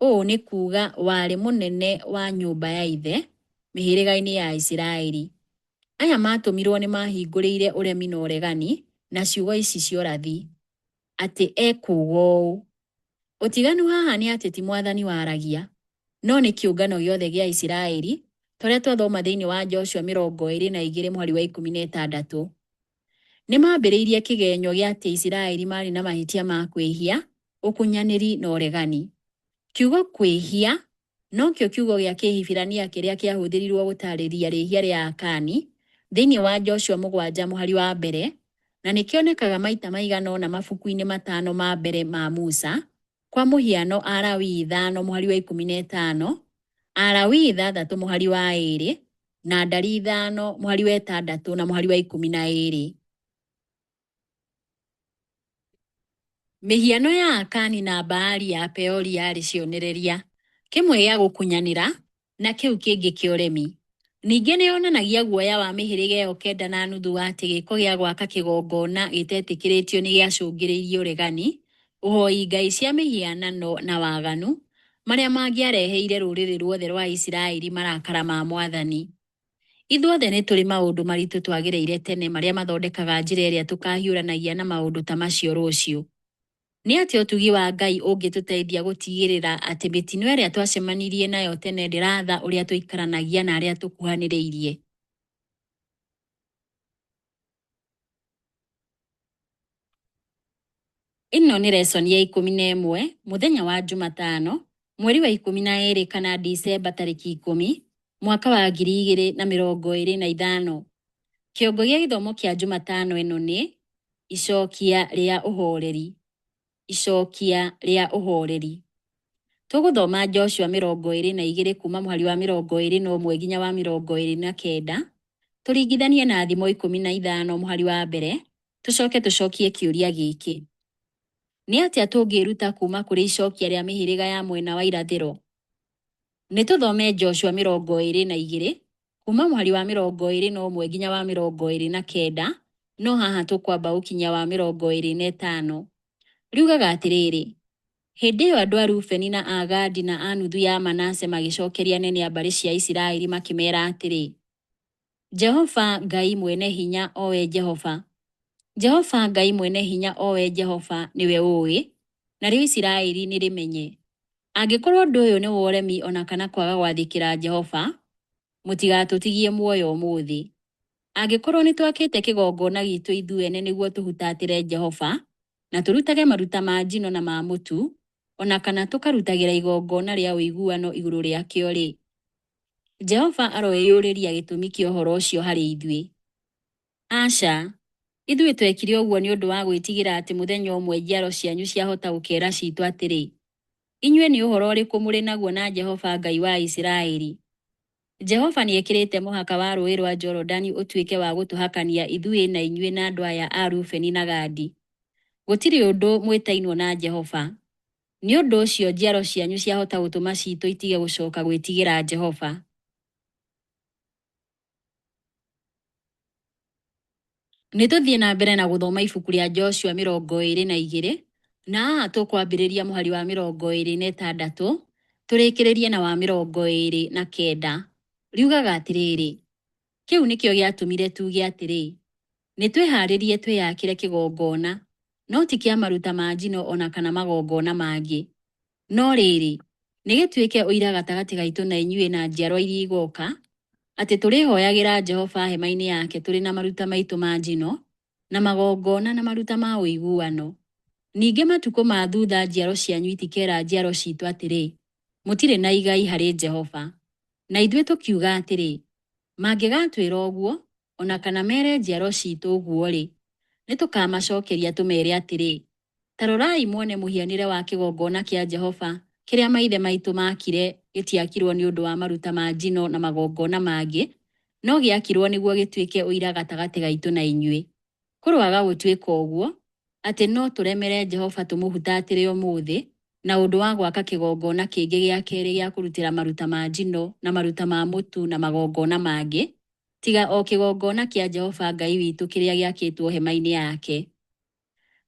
ũũ nĩ kuuga warĩ mũnene wa nyũmba ya ithe, mĩhĩrĩga-inĩ ya Isiraeli. Aya maatũmirwo nĩ maahingũrĩire ũremi na ũregani na ciugo ici cia ũrathi, atĩ ekuuga ũũ. Ũtiganu haha nĩ atĩ ti mwathani waragia, no nĩ kĩũngano gĩothe gĩa Isiraeli, ta ũrĩa twathoma thĩinĩ wa Joshua 22 mũhari wa 16. Nĩ maambĩrĩirie kĩgenyo gĩa atĩ Isiraeli maarĩ na mahĩtia ma kwĩhia, ũkunyanĩri na ũregani. Kiugo kwĩhia nokĩo kiugo gĩa Kĩhibirania kĩrĩa kĩahũthĩrirũo gũtaarĩria rĩhia rĩa Akani thĩinĩ wa Joshua 7 mũhari wa 1, na nĩ kĩonekaga maita maigana ũna mabuku-inĩ matano ma mbere ma Musa, kwa mũhiano Alawii 5 mũhari wa 15, Alawii 6 mũhari wa 2, na Ndari 5 mũhari wa 6 na mũhari wa 12. Mĩhiano ya Akani na Baali ya Peori yarĩ cionereria, kĩmwe gĩa gũkunyanĩra na kĩu kĩngĩ kĩa ũremi. Ningĩ nĩ yonanagia guoya wa mĩhĩrĩga ĩyo kenda na nuthu wa atĩ gĩĩko gĩa gwaka kĩgongona gĩtetĩkĩrĩtio nĩ gĩacũngĩrĩirie ũregani, ũhoi ngai cia mĩhianano na waganu, marĩa mangĩareheire rũrĩrĩ ruothe rwa Isiraeli marakara ma Mwathani. Ithuothe nĩ tũrĩ maũndũ maritũ twagereire tene marĩa mathondekaga njĩra ĩrĩa tũkahiũranagia na maũndũ ta macio rũciũ. Nĩ atĩa ũtugi wa Ngai ũngĩtũteithia gũtigĩrĩra atĩ mĩtino ĩrĩa twacemanirie nayo tene ndĩratha ũrĩa tũikaranagia na arĩa tũkuhanĩrĩirie? Ĩno nĩ lesson ya 11, mũthenya wa Jumatano, mweri wa 12 kana Dicemba tarĩki 10, mwaka wa 2025. Kĩongo gĩa gĩthomo kĩa Jumatano ĩno nĩ Icokia rĩa ũhoreri. Icokia rĩa ũhoreri. Tũgũthoma Joshua 22 kuma mũhari wa 21 nginya wa 29, tũringithanie na Thimo 15 mũhari wa mbere, tũcoke tũcokie kĩũria gĩkĩ. Nĩ atĩa tũngĩĩruta kuuma kũrĩ icokia rĩa mĩhĩrĩga ya mwena wa irathĩro? Nĩ tũthome Joshua 22 kuma mũhari wa 21 nginya wa 29, no haha tũkwamba gũkinyia wa 25. Riugaga atĩrĩrĩ, hĩndĩ ĩyo andũ a Rubeni na a Gadi na a nuthu ya Manase magĩcokeria anene a mbarĩ cia Isiraeli makĩmeera atĩrĩ, Jehova Ngai Mwene-Hinya, o we Jehova, Jehova Ngai Mwene-Hinya, o we Jehova, nĩwe ũũĩ, narĩo Isiraeli nĩrĩmenye. Angĩkorwo ũndũ ũyũ nĩ wa ũremi o na kana kwaga gwathĩkĩra Jehova, mũtigatũtigie muoyo ũmũthĩ. Angĩkorwo nĩtwakĩte kĩgongona giitũ ithuene nĩguo tũhutatĩre Jehova, na tũrutage maruta ma njino na ma mũtu, o na kana tũkarutagĩra igongona rĩa ũiguano igũrũ rĩakĩo-rĩ, Jehova aroĩyũrĩria gĩtũmi kĩa ũhoro ũcio harĩ ithuĩ. Aca! Ithuĩ twekire ũguo nĩ ũndũ wa gwĩtigĩra atĩ mũthenya ũmwe njiaro cianyu ciahota gũkeera ciitũ atĩrĩ, 'Inyuĩ nĩ ũhoro ũrĩkũ mũrĩ naguo na Jehova Ngai wa Isiraeli? Jehova nĩekĩrĩte mũhaka wa Rũũĩ rwa Jorodani ũtuĩke wa gũtũhakania ithuĩ na inyuĩ na andũ aya a Rubeni na Gadi. Gũtirĩ ũndũ mwĩtainwo na Jehova. Nĩ ũndũ ũcio njiaro cianyu ciahota gũtũma ciitũ itige gũcoka gwĩtigĩra Jehova. Nĩ tũthiĩ na mbere na gũthoma ibuku rĩa Joshua 22, na haha tũkwambĩrĩria mũhari wa 26 tũrĩkĩrĩrie na wa 29. Riugaga atĩrĩrĩ, kĩu nĩkĩo gĩatũmire tuuge atĩrĩ, nĩ twĩhaarĩrie twĩyakĩre kĩgongona, no ti kĩa maruta ma njino o na kana magongona mangĩ. No rĩrĩ, nĩ gĩtuĩke ũira gatagatĩ gaitũ na inyuĩ na njiarwa iria igooka, atĩ tũrĩhoyagĩra Jehova hema-inĩ yake tũrĩ na maruta maitũ ma njino, na magongona na maruta ma ũiguano. Ningĩ matukũ ma thutha njiaro cianyu itikeera njiaro ciitũ atĩrĩ, 'Mũtirĩ na igai harĩ Jehova. Na ithuĩ tũkiuga atĩrĩ, 'Mangĩgaatwĩra ũguo, o na kana meere njiaro ciitũ ũguo-rĩ, nĩtũkamacookeria tũmeere atĩrĩ, Ta rorai muone mũhianĩre wa kĩgongona kĩa Jehova kĩrĩa maithe maitũ maakire, gĩtiakirwo nĩ ũndũ wa maruta ma njino na magongona mangĩ, no gĩakirwo nĩguo gĩtuĩke ũira gatagatĩ gaitũ na inyuĩ. Kũroaga gũtuĩka ũguo, atĩ no tũremere Jehova tũmũhutatĩre ũmũthĩ na ũndũ wa gwaka kĩgongona kĩngĩ gĩa keerĩ gĩa kũrutĩra maruta ma njino na maruta ma mũtu na magongona mangĩ, tiga o kĩgongona kĩa Jehova Ngai witũ kĩrĩa gĩakĩtwo hema-inĩ yake.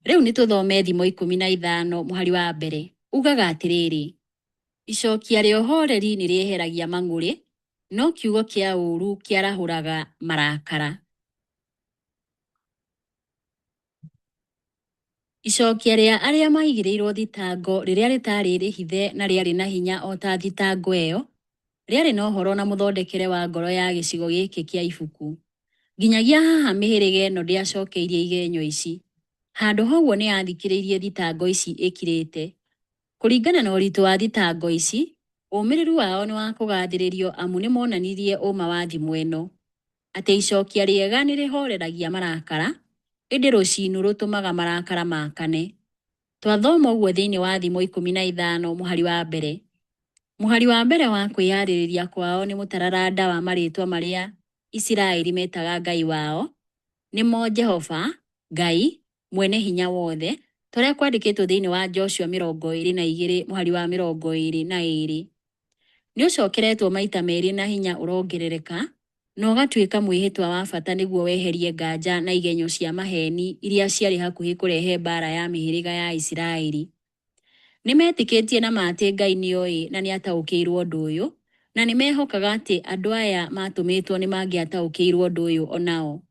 Rĩu nĩ tũthome Thimo 15 mũhari wa mbere. Ugaga atĩrĩrĩ, Icokia rĩa ũhoreri nĩ rĩeheragia mang'ũrĩ, no kiugo kĩa ũũru kĩarahũraga marakara. Icokia rĩa arĩa maaigĩrĩirwo thitango rĩrĩa rĩtaarĩ rĩhithe na rĩarĩ na hinya o ta thitango ĩyo, rĩarĩ na ũhoro na mũthondekere wa ngoro ya gĩcigo gĩkĩ kĩa ibuku. Nginyagia haha mĩhĩrĩga ĩno ndĩacokeirie igenyo ici. Handũ ha ũguo nĩ yathikĩrĩirie thitango ici ĩkirĩte. Kũringana na ũritũ wa thitango ici, ũmĩrĩru wao nĩ wa kũgathĩrĩrio amu nĩ monanirie ũma wa thimo ĩno. Atĩ icokia rĩega nĩ rĩhoreragia marakara, ĩndĩ rũcinũ rũtũmaga marakara maakane. Twathoma ũguo thĩinĩ wa Thimo 15 mũhari wa mbere. Mũhari wa mbere wa kwĩyarĩrĩria kwao nĩ mũtararanda wa marĩĩtwa marĩa Isiraeli metaga Ngai wao, nĩmo Jehova, Ngai, Mwene-Hinya-Wothe, ta ũrĩa kwandĩkĩtwo thĩinĩ wa Joshua 22 mũhari wa 22. Nĩ ũcokeretwo maita merĩ na hinya ũrongerereka, na ũgatuĩka mwĩhĩtwa wa bata nĩguo weherie nganja na igenyo cia maheeni iria ciarĩ hakuhĩ kũrehe mbaara ya mĩhĩrĩga ya Isiraeli. Nĩmetĩkĩtie na ma atĩ Ngai nĩoĩ na nĩataũkĩirwo ũndũ ũyũ, na nĩmehokaga atĩ andũ aya maatũmĩtwo nĩmangĩataũkĩirwo ũndũ ũyũ o nao.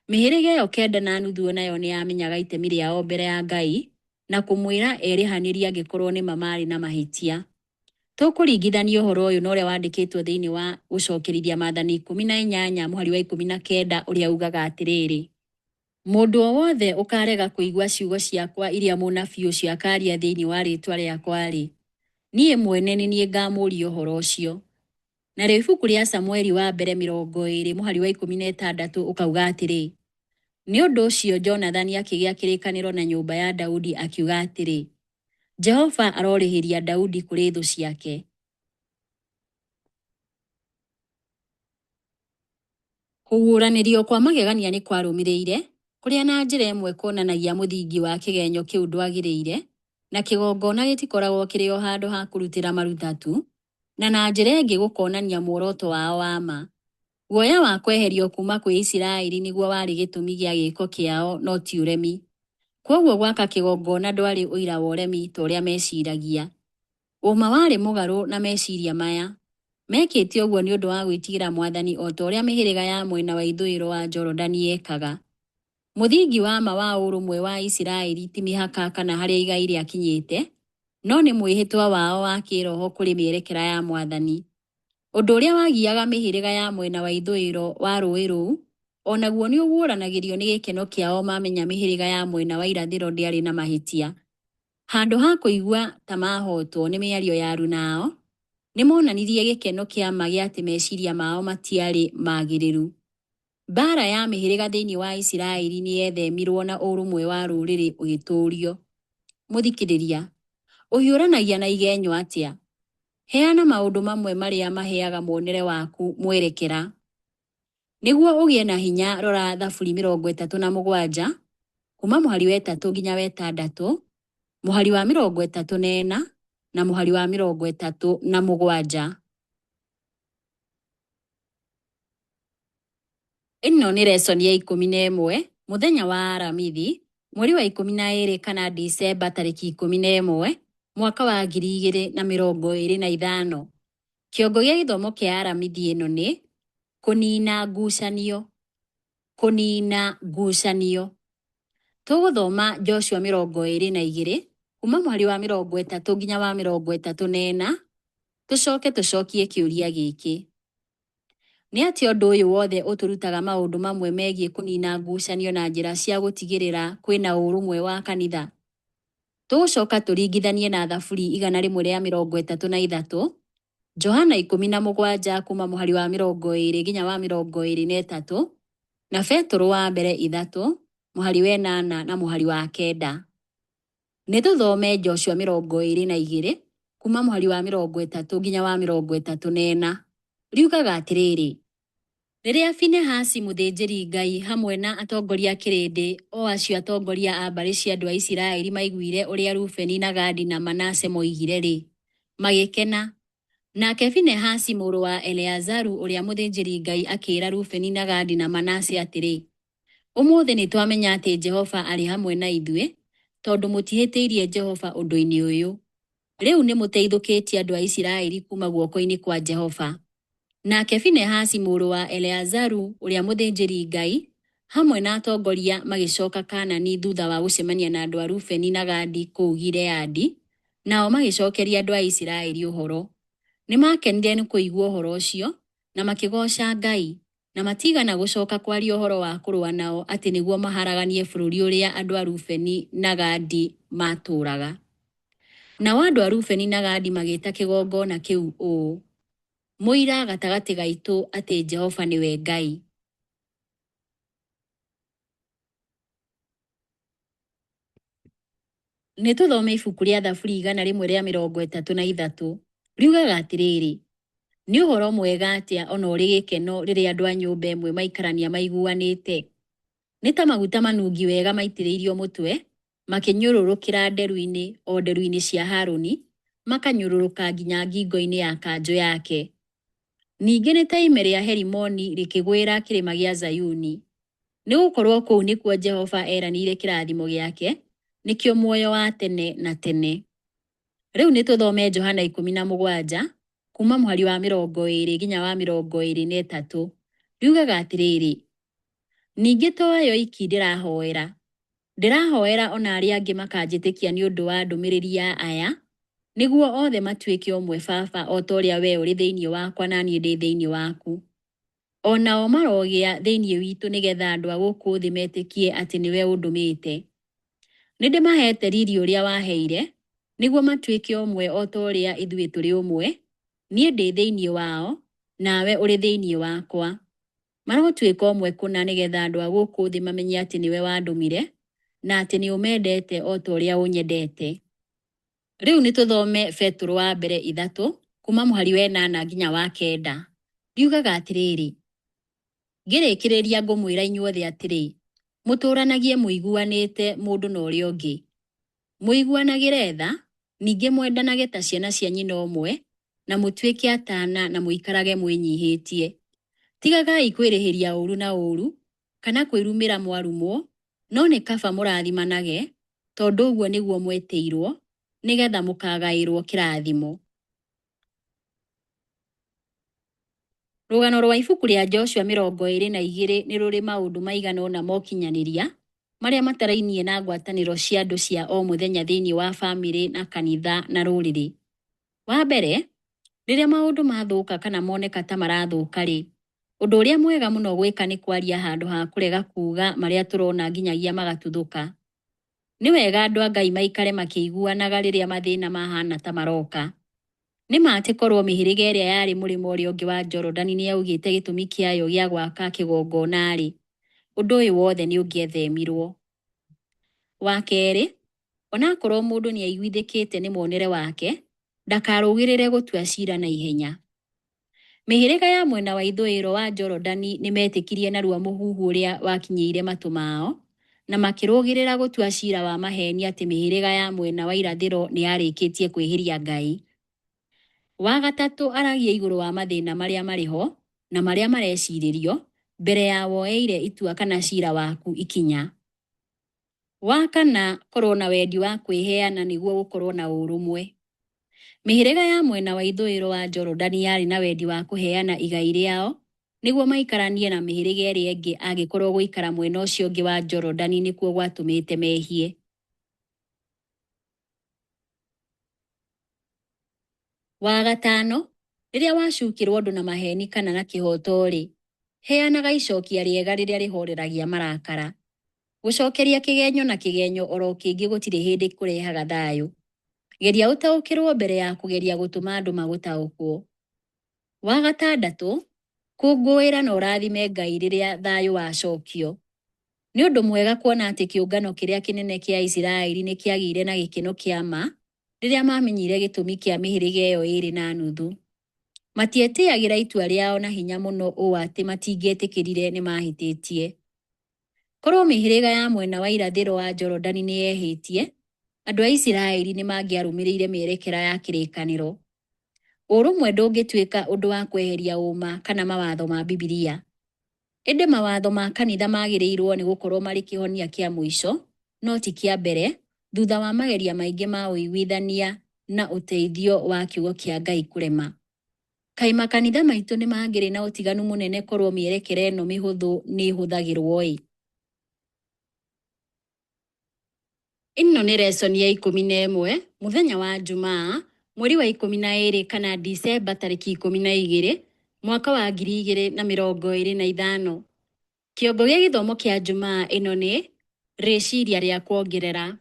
Mĩhĩrĩga ĩyo 9.5 o nayo nĩyamenyaga itemi rĩao mbere ya Ngai na kũmwĩra erĩhanĩrie angĩkorwo nĩma maarĩ na mahĩtia. Tũkũringithania ũhoro ũyũ na ũrĩa wandĩkĩtwo thĩinĩ wa Gũcokerithia Maathani 18 mũhari wa 19 ũrĩa ugaga atĩrĩrĩ, Mũndũ o wothe ũkaarega kũigua ciugo ciakwa iria mũnabii ũcio akaaria thĩinĩ wa rĩĩtwa rĩakwa-rĩ, niĩ mwene nĩ niĩ ngaamũũria ũhoro ũcio. Narĩo ibuku rĩa Samueli wa mbere 20 mũhari wa 16 ũkauga atĩrĩ, Nĩ ũndũ ũcio Jonathani akĩgĩa kĩrĩkanĩro na nyũmba ya Daudi akiuga atĩrĩ, Jehova arorĩhĩria Daudi kũrĩ thũ ciake. Kũguũranĩrio kwa magegania nĩ kwarũmĩrĩire, kũrĩa na njĩra ĩmwe kuonanagia mũthingi wa kĩgenyo kĩu ndwagĩrĩire, na kĩgongona gĩtikoragwo kĩrĩ o handũ ha kũrutĩra maruta tu, na na njĩra ĩngĩ gũkonania muoroto wao wa ma. Guoya wa kweherio kuuma kwĩ Isiraeli nĩguo warĩ gĩtũmi gĩa gĩĩko kĩao no ti ũremi. Kwoguo gwaka kĩgongona ndwarĩ ũira wa ũremi ta ũrĩa meciragia. Ũma warĩ mũgarũ na meciria maya. Mekĩte ũguo nĩ ũndũ wa gwĩtigĩra Mwathani o ta ũrĩa mĩhĩrĩga ya mwena wa ithũĩro wa Jorodani yekaga. Mũthingi wa ma wa ũrũmwe wa Isiraeli ti mĩhaka kana harĩa igai rĩakinyĩte, no nĩ mwĩhĩtwa wao wa kĩĩroho kũrĩ mĩerekera ya Mwathani. Ũndũ ũrĩa wagiaga mĩhĩrĩga ya mwena wa ithũĩro wa rũũĩ rũu, o naguo nĩ ũguũranagĩrio nĩ gĩkeno kĩao mamenya mĩhĩrĩga ya mwena wa irathĩro ndĩarĩ na mahĩtia. Handũ ha kũigua ta mahootwo nĩ mĩario ya aruna ao, nĩ moonanirie gĩkeno kĩa ma gĩa atĩ meciria mao matiarĩ magĩrĩru. Mbaara ya mĩhĩrĩga thĩinĩ wa Isiraeli nĩ yethemirwo na ũrũmwe wa rũrĩrĩ ũgĩtũũrio. Mũthikĩrĩria, ũhiũranagia na igenyo atĩa? Heana maũndũ mamwe marĩa maheaga muonere waku mwerekera. Nĩguo ũgĩe na hinya rora Thaburi 37 kuma mũhari wa 3 nginya wa 6, mũhari wa 34 na mũhari wa 37. Ĩno nĩ lesson ya 11 mũthenya wa Aramithi mweri wa 12 kana Dicemba tarĩki 11 mwaka wa 2025. Kĩongo gĩa gĩthomo kĩa Aramithi ĩno nĩ kũniina ngucanio. Kũniina ngucanio. Tũgũthoma Joshua 22 kuma mũhari wa 30 nginya wa 34, tũcoke tũcokie kĩũria gĩkĩ. Nĩ atĩa ũndũ ũyũ wothe ũtũrutaga maũndũ mamwe megiĩ kũniina ngucanio na njĩra cia gũtigĩrĩra kwĩna ũrũmwe wa kanitha? Tũgũcoka tũringithanie na Thaburi 133, Johana 17 kuma mũhari wa 20 nginya wa 23, na Petũrũ wa mbere 3 mũhari wa 8 na mũhari wa 9. Nĩ tũthome Joshua 22 kuma mũhari wa 30 nginya wa 34. Riugaga atĩrĩrĩ, Rĩrĩa Finehasi mũthĩnjĩri-Ngai hamwe na atongoria a kĩrĩndĩ, o acio atongoria a mbarĩ cia andũ a Isiraeli maiguire ũrĩa Rubeni na Gadi na Manase moigire-rĩ, magĩkena. Nake Finehasi mũrũ wa Eleazaru ũrĩa mũthĩnjĩri-Ngai akĩĩra Rubeni na Gadi na Manase atĩrĩ, Ũmũthĩ nĩ twamenya atĩ Jehova arĩ hamwe na ithuĩ, tondũ mũtihĩtĩirie Jehova ũndũ-inĩ ũyũ. Rĩu nĩ mũteithũkĩtie andũ a Isiraeli kuuma guoko-inĩ kwa Jehova. Nake Finehasi mũrũ wa Eleazaru ũrĩa mũthĩnjĩri-Ngai hamwe na atongoria magĩcoka Kaanani thutha wa gũcemania na andũ a Rubeni na Gadi kũu Gileadi, nao magĩcokeria andũ a Isiraeli ũhoro. Nĩ maakenire nĩ kũigua ũhoro ũcio, na makĩgooca Ngai, na matiigana gũcoka kwaria ũhoro wa kũrũa nao atĩ nĩguo maharaganie bũrũri ũrĩa andũ a Rubeni na Gadi maatũũraga. Nao andũ a Rubeni na Gadi magĩta kĩgongona kĩu ũũ, Mũira gatagatĩ gaitũ atĩ Jehova nĩwe Ngai. Nĩ tũthome ibuku rĩa Thaburi 133. Riugaga atĩrĩrĩ, Nĩ ũhoro mwega atĩa o na ũrĩ gĩkeno rĩrĩa andũ a nyũmba ĩmwe maikarania maiguanĩte! Nĩ ta maguta manungi wega maitĩrĩirio mũtwe, makĩnyũrũrũkĩra nderu-inĩ, o nderu-inĩ cia Harũni, makanyũrũrũka nginya ngingo-inĩ ya kanjũ yake. Ningĩ nĩ ta ime rĩa Herimoni rĩkĩgwĩra kĩrĩma gĩa Zayuni. Nĩ gũkorũo kũu nĩkuo Jehova eranĩire kĩrathimo gĩake, nĩkĩo muoyo wa tene na tene. Rĩu nĩ tũthome Johana 17, kuuma mũhari wa 20 nginya wa 23. Riugaga atĩrĩrĩ, ningĩ to ayo iki ndĩrahoera, ndĩrahoera o na arĩa angĩ makanjĩtĩkia nĩ ũndũ wa ndũmĩrĩri ya aya, nĩguo othe matuĩke ũmwe Baba, o ta ũrĩa wee ũrĩ thĩinĩ wakwa na niĩ ndĩ thĩinĩ waku. O nao marogĩa thĩinĩ witũ nĩgetha andũ a gũkũ thĩ metĩkie atĩ nĩwe ũndũmĩte. Nĩ ndĩmaheete riri ũrĩa waheire, nĩguo matuĩke ũmwe o ta ũrĩa ithuĩ tũrĩ ũmwe, niĩ ndĩ thĩinĩ wao, nawe ũrĩ thĩinĩ wakwa. Marotuĩka ũmwe kũna nĩgetha andũ a gũkũ thĩ mamenye atĩ nĩwe wandũmire, na atĩ nĩ ũmendete o ta ũrĩa ũnyendete. Rĩu nĩ tũthome Petũrũ wa mbere 3, kuma mũhari wa 8 nginya wa 9. Riugaga atĩrĩrĩ, ngĩrĩkĩrĩria ngũmwĩra inyuothe atĩrĩ, mũtũũranagie mũiguanĩte mũndũ na ũrĩa ũngĩ. Mũiguanagĩre tha, ningĩ mwendanage ta ciana cia nyina ũmwe, na mũtuĩke atana na mũikarage mwĩnyihĩtie. Tigagai kwĩrĩhĩria ũũru na ũũru, kana kwĩrumĩra mwarumwo, no nĩ kaba mũrathimanage, tondũ ũguo nĩguo mwetĩirwo, nĩgetha mũkagaĩrwo kĩrathimo. Rũgano rwa ibuku rĩa Joshua 22 nĩ rũrĩ maũndũ maigana ũna ma ũkinyanĩria marĩa matarainie na ngwatanĩro cia andũ cia o mũthenya thĩinĩ wa famĩlĩ na kanitha na rũrĩrĩ. Wa mbere, rĩrĩa maũndũ mathũka kana moneka ta marathũka-rĩ, ũndũ ũrĩa mwega mũno gwĩka nĩ kwaria handũ ha kũrega kuuga marĩa tũrona nginyagia magatuthũka. Nĩ wega andũ a Ngai maikare makĩiguanaga rĩrĩa mathĩna mahana ta maroka. Nĩ ma atĩ korwo mĩhĩrĩga ĩrĩa yarĩ mũrĩmo ũrĩa ũngĩ wa Jorodani nĩ yaugĩte gĩtũmi kĩayo gĩa gwaka kĩgongona-rĩ, ũndũ ũyũ wothe nĩ ũngĩethemirwo. Wa kerĩ, onakorwo mũndũ nĩ aiguithĩkĩte nĩ muonere wake, ndakarũgĩrĩre gũtua cira na ihenya. Mĩhĩrĩga ya mwena wa ithũĩro wa Jorodani nĩ metĩkirie narua mũhuhu ũrĩa wakinyĩire matũ mao, na makĩrũgĩrĩra gũtua cira wa maheeni atĩ mĩhĩrĩga ya mwena wa irathĩro nĩ yarĩkĩtie kwĩhĩria Ngai. Wa gatatũ, aragia igũrũ wa mathĩna marĩa marĩ ho na marĩa marecirĩrio mbere ya woeire itua kana cira waku ikinya. Wa kana, korwo na wendi wa kwĩheana nĩguo gũkorwo na ũrũmwe. Mĩhĩrĩga ya mwena wa ithũĩro wa Jorodani yarĩ na wendi wa kũheana igai rĩao nĩguo maikaranie na mĩhĩrĩga ĩrĩa ĩngĩ angĩkorwo gũikara mwena ũcio ũngĩ wa Jorodani nĩkuo gwatũmĩte mehie. Wa gatano, rĩrĩa wacukĩrwo ũndũ na maheeni kana na kĩhooto-rĩ, heanaga icokia rĩega rĩrĩa rĩhooreragia marakara. Gũcokeria kĩgenyo na kĩgenyo oro kĩngĩ gũtirĩ hĩndĩ kũrehaga thayũ. Geria ũtaũkĩrwo mbere ya kũgeria gũtũma andũ magũtaũkwo. Wa gatandatũ, kũngũĩra na ũrathime Ngai rĩrĩa thayũ wacokio. Nĩ ũndũ mwega kuona atĩ kĩũngano kĩrĩa kĩnene kĩa Isiraeli nĩ kĩagĩire na gĩkeno kĩa ma rĩrĩa maamenyire gĩtũmi kĩa mĩhĩrĩga ĩyo ĩĩrĩ na nuthu. Matietĩagĩra itua rĩao na hinya mũno ũũ atĩ matingĩetĩkĩrire nĩ mahĩtĩtie. Korwo mĩhĩrĩga ya mwena wa irathĩro wa Jorodani nĩ yehĩtie, andũ a Isiraeli nĩ mangĩarũmĩrĩire mĩerekera ya kĩrĩkanĩro. Ũrũmwe ndũngĩtuĩka ũndũ wa kweheria ũũma kana mawatho ma Bibilia. Ĩndĩ mawatho ma kanitha magĩrĩirwo nĩ gũkorwo marĩ kĩhonia kĩa mũico, no ti kĩa mbere, thutha wa mageria maingĩ ma ũiguithania na ũteithio wa kiugo kĩa Ngai kũrema. Kaĩ makanitha maitũ nĩ mangĩrĩ na ũtiganu mũnene korwo mĩerekera ĩno mĩhũthũ nĩ ĩhũthagĩrwo-ĩ? Ĩno nĩ lesson ya 11, mũthenya wa Jumaa, mweri wa 12 kana Dicemba tarĩki 12, mwaka wa 2025. Kĩongo gĩa gĩthomo kĩa Jumaa ĩno nĩ rĩciria rĩa kuongerera.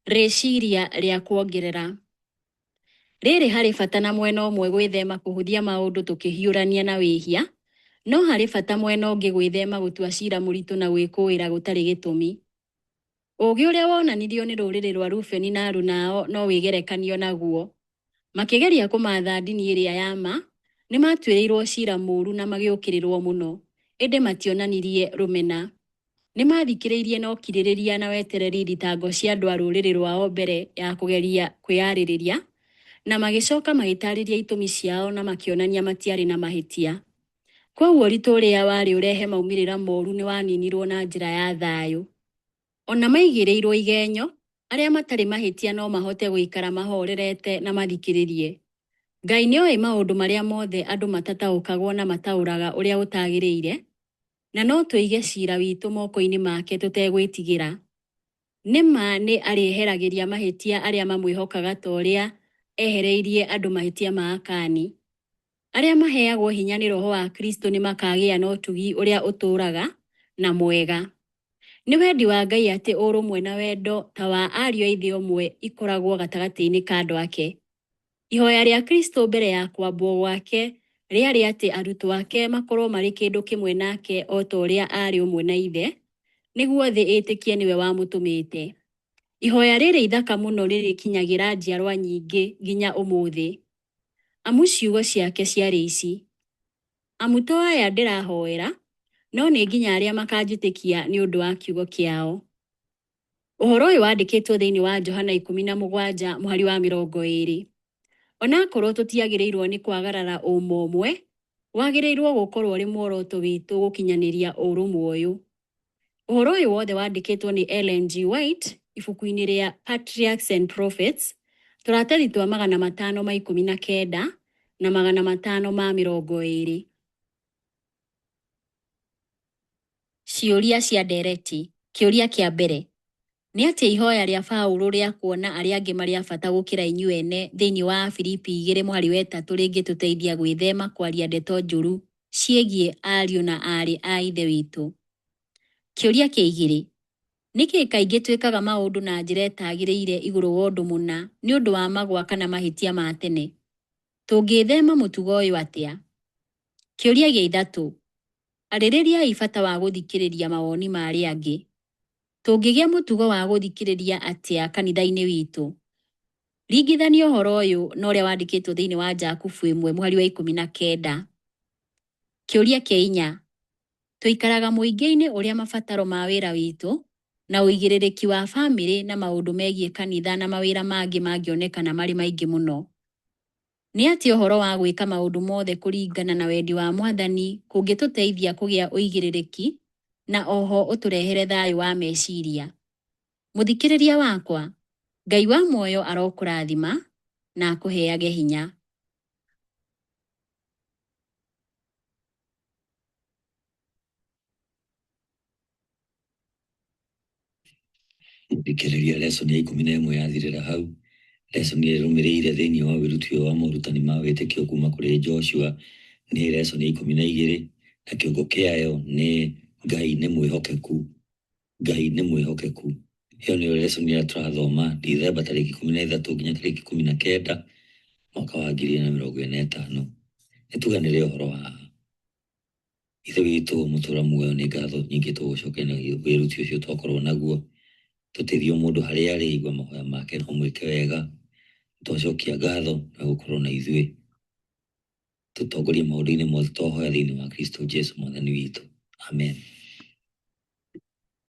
Rĩciria rĩa kuongerera. Rĩrĩ harĩ bata na mwena ũmwe gwĩthema kũhũthia maũndũ tũkĩhiũrania na wĩhia, no harĩ bata mwena ũngĩ gwĩthema gũtua cira mũritũ na gwĩkũĩra gũtarĩ gĩtũmi. Ũũgĩ ũrĩa wonanirio nĩ rũrĩrĩ rwa Rubeni na arunao no wĩgerekanio naguo. Makĩgeria kũmaatha ndini ĩrĩa ya ma, nĩ maatuĩrĩirũo cira mũũru na magĩũkĩrĩrũo mũno, ĩndĩ mationanirie rũmena. Nĩ maathikĩrĩirie na ũkirĩrĩria na wetereri thitango cia andũ a rũrĩrĩ rwao mbere ya kũgeria kwĩyarĩrĩria, Na magĩcoka magĩtaarĩria itũmi ciao na makĩonania matiarĩ na mahĩtia. Kwoguo ũritũ ũrĩa warĩ ũrehe maumĩrĩra moru nĩ waninirwo na njĩra ya thayũ. O na maigĩrĩirũo igenyo, arĩa matarĩ mahĩtia no mahote gũikara mahorerete na mathikĩrĩrie. Ngai nĩ oĩ maũndũ marĩa mothe andũ matataũkagwo na mataũraga ũrĩa ũtagĩrĩire, na no tũige ciira witũ moko-inĩ make tũtegwĩtigĩra. Nĩ ma nĩ arĩeheragĩria mahĩtia arĩa mamwĩhokaga ta ũrĩa ehereirie andũ mahĩtia ma Akani. Arĩa maheagwo hinya nĩ Roho wa Kristo nĩ makaagĩa na ũtugi ũrĩa ũtũũraga na mwega. Nĩ wendi wa Ngai atĩ ũrũmwe na wendo ta wa ariũ a Ithe ũmwe ikoragwo gatagatĩ-inĩ ka andũ ake. Ihoya rĩa Kristo mbere ya kwambwo gwake rĩarĩ atĩ arutwo ake makorũo marĩ kĩndũ kĩmwe nake o ta ũrĩa aarĩ ũmwe na Ithe, nĩguo thĩ ĩtĩkie nĩwe wamũtũmĩte. Ihoya rĩrĩ ithaka mũno rĩrĩkinyagĩra njiarwa nyingĩ nginya ũmũthĩ. Amu ciugo ciake ciarĩ ici, Amu to aya ndĩrahoera, no nĩ nginya arĩa makanjĩtĩkia nĩ ũndũ wa kiugo kĩao. Ũhoro ũyũ wandĩkĩtwo thĩinĩ wa Johana 17 mũhari wa 20. Onakorwo tũtiagĩrĩirwo nĩ kwagarara ũma ũmwe, wagĩrĩirwo gũkorwo ũrĩ muoroto witũ gũkinyanĩria ũrũmwe ũyũ. Ũhoro ũyũ wothe wandĩkĩtwo nĩ Ellen G. White ibuku-inĩ rĩa Patriarchs and Prophets, tũratathi twa 519 na 520. Ciũria cia ndereti. Kĩũria kĩa mbere. Nĩ atĩa ihoya rĩa Paulo rĩa kuona arĩa angĩ marĩ a bata gũkĩra inyuĩ ene thĩinĩ wa Afilipi 2 mũhari wa 3 rĩngĩtũteithia gwĩthema kwaria ndeto njũru ciĩgiĩ ariũ na aarĩ a Ithe witũ? Kĩũria kĩa igĩrĩ. Nĩkĩ kaingĩ twĩkaga maũndũ na njĩra ĩtagĩrĩire igũrũ wa ũndũ mũna nĩ ũndũ wa magwa kana mahĩtia ma tene? Tũngĩĩthema mũtugo ũyũ atĩa? Kĩũria gĩa ithatũ. Arĩrĩriai bata wa gũthikĩrĩria mawoni ma arĩa angĩ. Tũngĩgĩa mũtugo wa gũthikĩrĩria atĩa kanitha-inĩ witũ? Ringithania ũhoro ũyũ na ũrĩa wandĩkĩtwo thĩinĩ wa Jakubu 1 mũhari wa 19. Kĩũria kĩa inya. Tũikaraga mũingĩ-inĩ ũrĩa mabataro ma wĩra witũ na ũigĩrĩrĩki wa famĩlĩ na maũndũ megiĩ kanitha na mawĩra mangĩ mangĩonekana marĩ maingĩ mũno. Nĩ atĩa ũhoro wa gwĩka maũndũ mothe kũringana na wendi wa Mwathani kũngĩtũteithia kũgĩa ũigĩrĩrĩki na oho ũtũrehere thayũ wa meciria? Mũthikĩrĩria wakwa, Ngai wa muoyo arokũrathima na akũheage hinya. Mũthikĩrĩria lesson ya 11 yathirĩra hau. Lesson ĩrĩa ĩrũmĩrĩire thĩinĩ wa wĩruti ũyũ wa morutani ma wĩtĩkio kuma kũrĩ Joshua nĩ lesson ya 12 na kĩongo kĩayo nĩ Ngai nĩ mwĩhokeku. Ngai nĩ mwĩhokeku. Ĩyo nĩyo lesson ĩrĩa tũrathoma Dithemba tarĩki 13 nginya tarĩki 19 mwaka wa 2045. Nĩtuganĩre ũhoro wa haha. Ithe witũ mũtũra muoyo nĩ ngatho nyingĩ tũgũcokeria na wĩruti ũcio twakorwo naguo. Tũteithie o mũndũ harĩa arĩ, igua mahoya make na ũmwĩke wega. Twacokia ngatho nĩ gũkorwo na ithuĩ. Tũtongorie maũndũ-inĩ mothe twahoya thĩinĩ wa Kristo Jesu mwathani witũ. Amen.